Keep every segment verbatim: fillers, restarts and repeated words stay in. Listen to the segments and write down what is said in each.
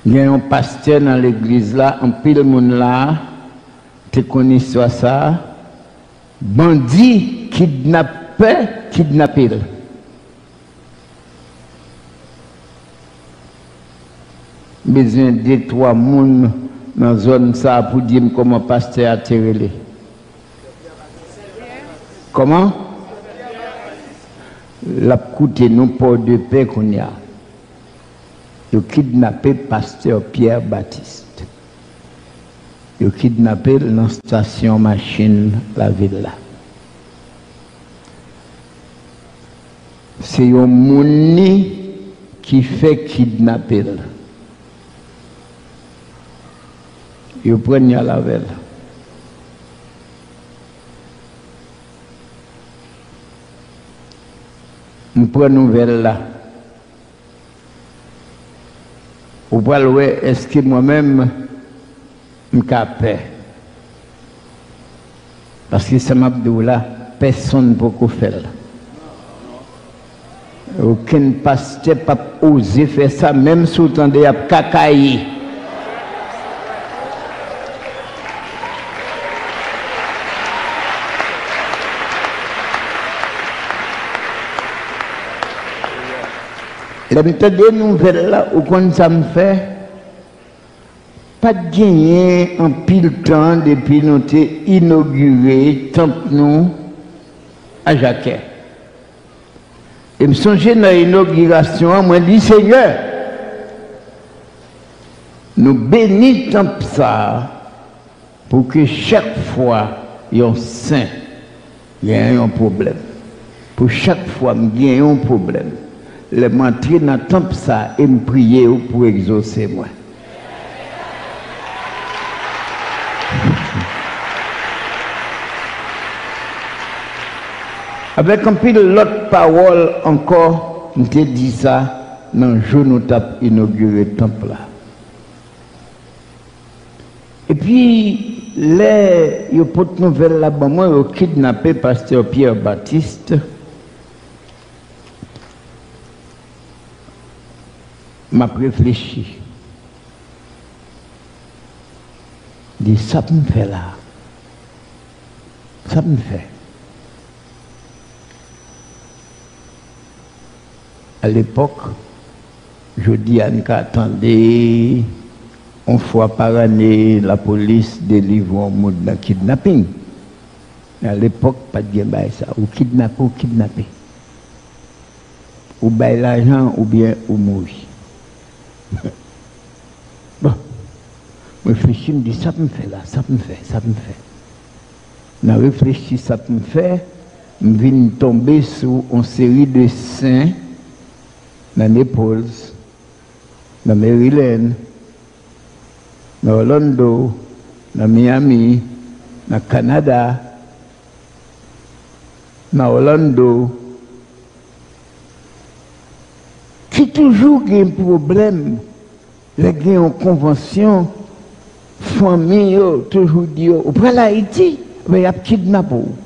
Gen yon pastè nan legliz la, anpil moun la te konn istwa sa a. Bandi, kidnapè, kidnape l. M bezwen de twa moun nan zòn sa a pou di m kòman pastè a te rele. Kòman? L ap koute nou Pòdepè kounye a. Yo kidnape pastè Pierre Baptiste. Yo kidnape l nan stasyon machin lavil la. Se yon moun ni ki fè kidnape l. Yo pran n y al avè l. M pran nouvèl la. Ou pral wè èske mwen menm m ka pè. Paske sa m ap di w la, pèsonn poko fè l. Okenn pastè p ap oze fè sa, menm si w tande y ap kakaye. Lè m tande nouvèl la, ou konn sa m fè? Pa t genyen anpil tan depi nou te inogire tanp nou a Jakè. E m sonje nan inogirasyon an, mwen di, Senyè, nou beni tanp sa a, pou ke chak fwa yon sen gen yon pwoblèm, pou chak fwa m gen yon pwoblèm, lè m antre nan tanp sa a e m priye w pou w egzose mwen. Avèk anpil lòt pawòl ankò, m te di sa nan jou nou t ap inogire tanp la. Epi, lè yo pot nouvèl la ban mwen, yo kidnape pastè Pierre Baptiste, m ap reflechi. Di, sa pou m fè la? Sa pou m fè? Alepòk, jodi a n ka tande yon fwa pa ane lapolis delivre yon moun nan kidnaping. Men alepòk, pa t gen bagay sa. Ou kidnape, ou kidnape. Ou bay lajan oubyen ou mouri. Bon, m reflechi, m di, sa pou m fè la, sa pou m fè, sa pou m fè. Nan reflechi sa pou m fè, m vin tonbe sou yon seri de sen nan Naples, nan Maryland, nan Orlando, nan Miami, nan Kanada, nan Orlando, ki toujou gen pwoblèm lè gen yon konvansyon, fanmi yo toujou di yo, ou pral Ayiti, men y ap kidnape w.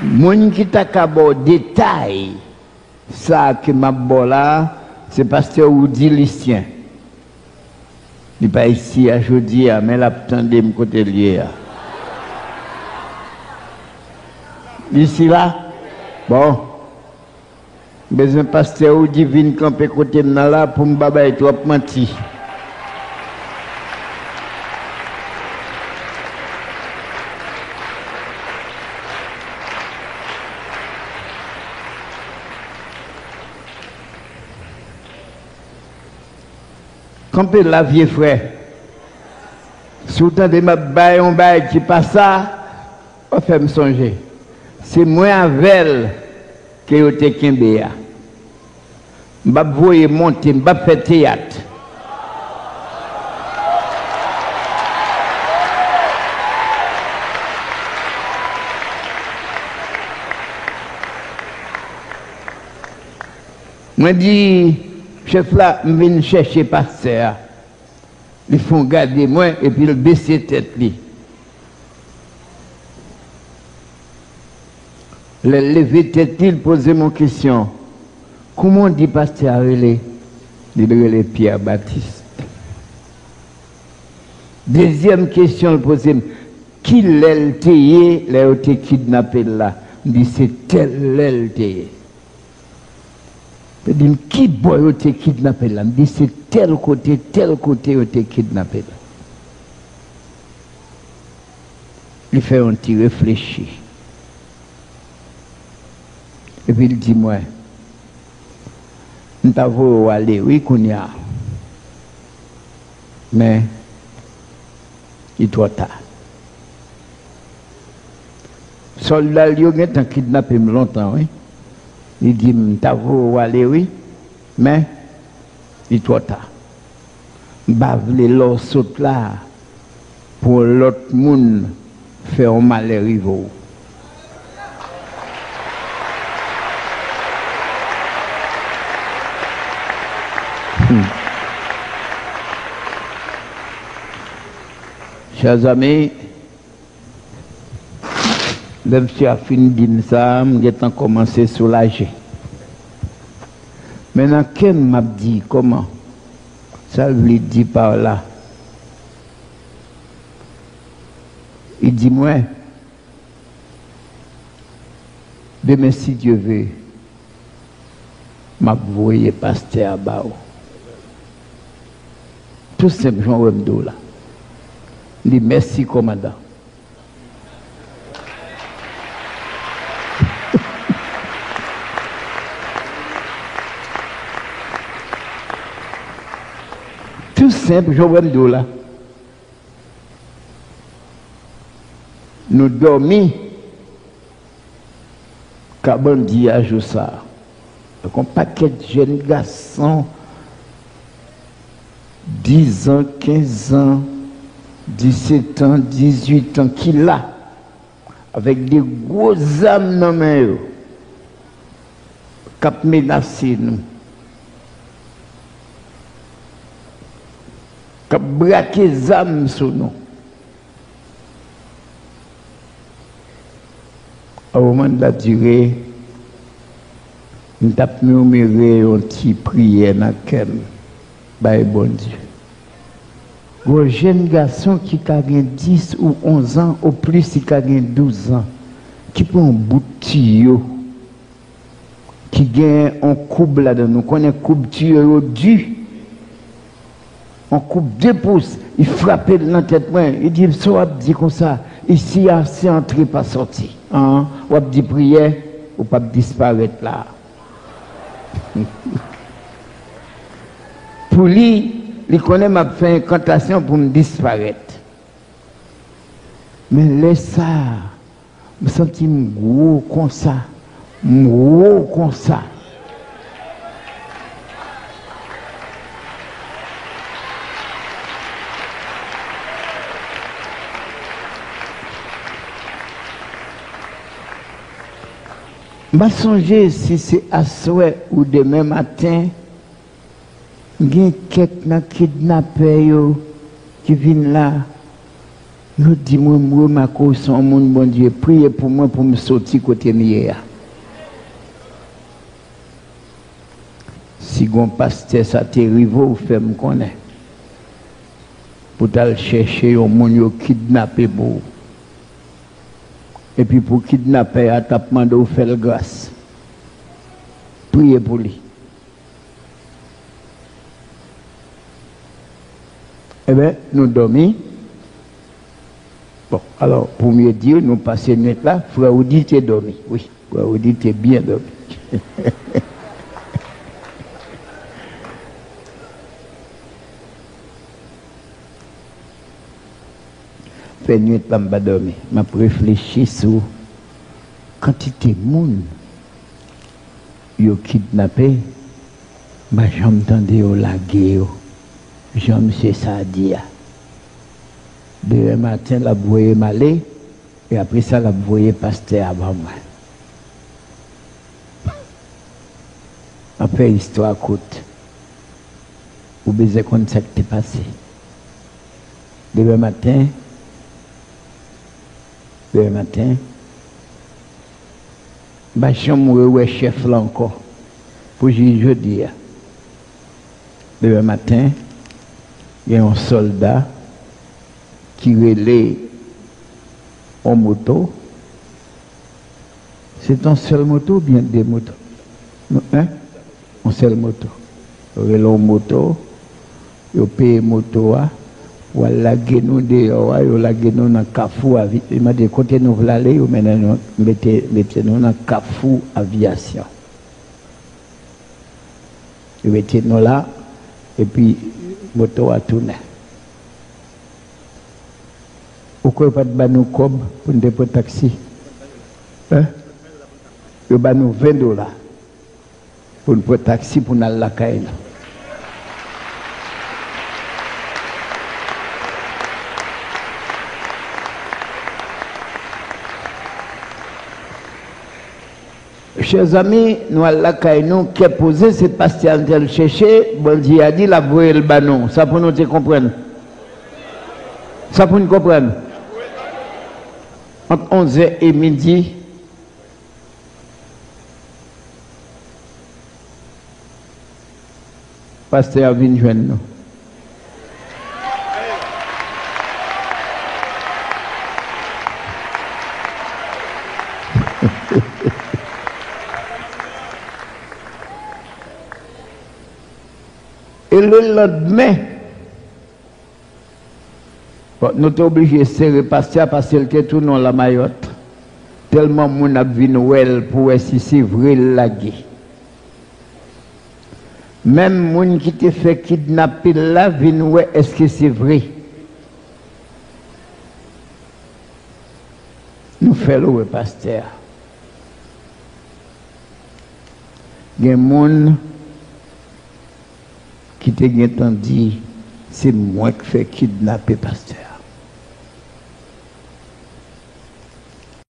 Moun ki ta ka ba w detay sa ke m ap ba w la, se pastè Roudy Lucien. Li pa isi a jodi a, men l ap tande m kote l ye a. Li isi la? Bon. M bezwen pastè Roudy vin kanpe kote m nan la pou m pa bay twòp manti. Kanpe la, vye frè. Si w tande m ap bay yon bagay ki pa sa, w ap fè m sonje. Se mwen avè l ke yo te kenbe a. M p ap voye monte, m p ap fè teyat. Mwen di chèf la, m vin chèche pastè a. Li fè yon gade mwen, epi l bese tèt li. Lè l leve tèt li, l poze m yon kesyon. Kouman w di pastè a rele? Li di l rele Pierre Baptiste. Dezyèm kesyon l poze m, ki lè l te ye lè yo te kidnape l la? M di se tèl lè l te ye. Yo di m ki bò yo te kidnape l la. M di se tèl kote, tèl kote yo te kidnape l la. Li fè yon ti reflechi. Epi l di mwen, m ta voye w ale wi kounye a. Men, li twò ta. Sòlda l yo gentan kidnape m lontan, wi. Li di m, m ta voye w ale, wi, men li twò ta. M pa vle lè w sot la a, pou yon lòt moun fè yon malè rive w. Hmm. Chè zanmi, lè misye a fin di m sa, m gentan kòmanse soulaje. Men nan kè m, m ap di, kòman? Sa l vle di pa la? Li di mwen, demen, si Dye ve, m ap voye pastè a ba w. Tou senp, jan w wè m di w la. M di, mèsi, kòmandan. Tou senp, jan w wè m di w la. Nou dòmi ka bandi a jou sa a. Donk, yon pakèt jèn gason, diz an, kenz an, disèt an, dizuit an, ki la, avèk de gwo zam nan men yo, k ap menase nou, k ap brake zam sou nou. Au moment de la durée, m t ap mimire yon ti priyè nan kè m bay Bondye. Gon jèn gason ki ka gen dis ou onz an, o plis, li ka gen douz an, ki pran yon bout tiyo ki gen yon koub ladan. Nou konnen koub tiyo yo di. Yon koub de pous, li frape l nan tèt mwen. Li di m, sa w ap di konsa? Isi a, se antre pa sòti. An, w ap di priyè, ou p ap disparèt la. Pou li, li konnen m ap fè enkantasyon pou m disparèt. Men lè sa a, m santi m gwo konsa. M wo konsa. M pa sonje si se aswè ou demen maten. Gen kèk nan kidnapè yo ki vin la, yo di mwen, m remake w se yon moun Bondye, priye pou mwen pou m soti kote m ye a. Si gon pastè sa te rive w, fè m konnen, pou t al chèche yon moun yo kidnape pou ou. Epi pou kidnapè a t ap mande w fè l gras, priye pou li. Enben, nou dòmi. Bon, alò, pou mye di, nou pase nwit la, frè Woody te dòmi. Wi, frè Woody te byen dòmi. Fè nwit la, m pa dòmi. M ap reflechi sou kantite moun yo kidnape, m pa janm tande yo lage yo, jan misye sa a di a. Demen maten, l ap voye m ale, e apre sa, l ap voye pastè a ban mwen. M ap fè istwa kout. Ou bezwen konn sa k te pase. Demen maten, demen maten, M pa janm rewè chèf la ankò pou jis jodi a. Demen maten, gen yon sòlda ki rele yon moto. Se t yon sèl moto oubyen de moto? Hein? Yon sèl moto. Yo rele yon moto, yo peye moto a pou al lage nou deyò a, yo lage nou nan kafou a, yo mande kote nou vle ale, yo mennen nou, mete, mete nou nan kafou aviyasyon. Yo mete nou la, epi moto a tounen. Ou kwè yo pa t ba nou kòb pou n te pran taksi? Hein? Yo ba nou ven dola pou n pran taksi pou n al lakay nou. Chè zanmi, nou al lakay nou, kè poze, se pastè a nou t al chèche, Bondye a di l ap voye l ba nou. Sa pou nou te konprann? Sa pou n konprann? Ant onzè e midi, pastè a vin jwenn nou. E lelandmen, bon, nou te oblije sere pastè a paske l te tounen yon lamayòt. Tèlman moun ap vin wè l pou wè si se vre l lage. Menm moun ki te fè kidnape l la vin wè èske se vre. Nou fè l wè pastè a. Gen moun ki te gentan di, se mwen k fè kidnape pastè.